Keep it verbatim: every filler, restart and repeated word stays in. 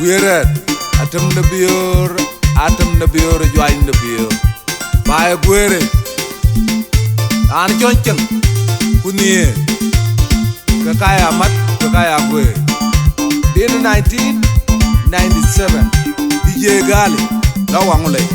Guëër rɛɛt, atem de biöör, atem de biöör, juany de biöör. Baai Guëër, raan cɔny cieŋ, ku nhiëër, ke ka ya mat, ke ka ya guëër. Din nineteen ninety-seven, D J Gali, la waŋ lei.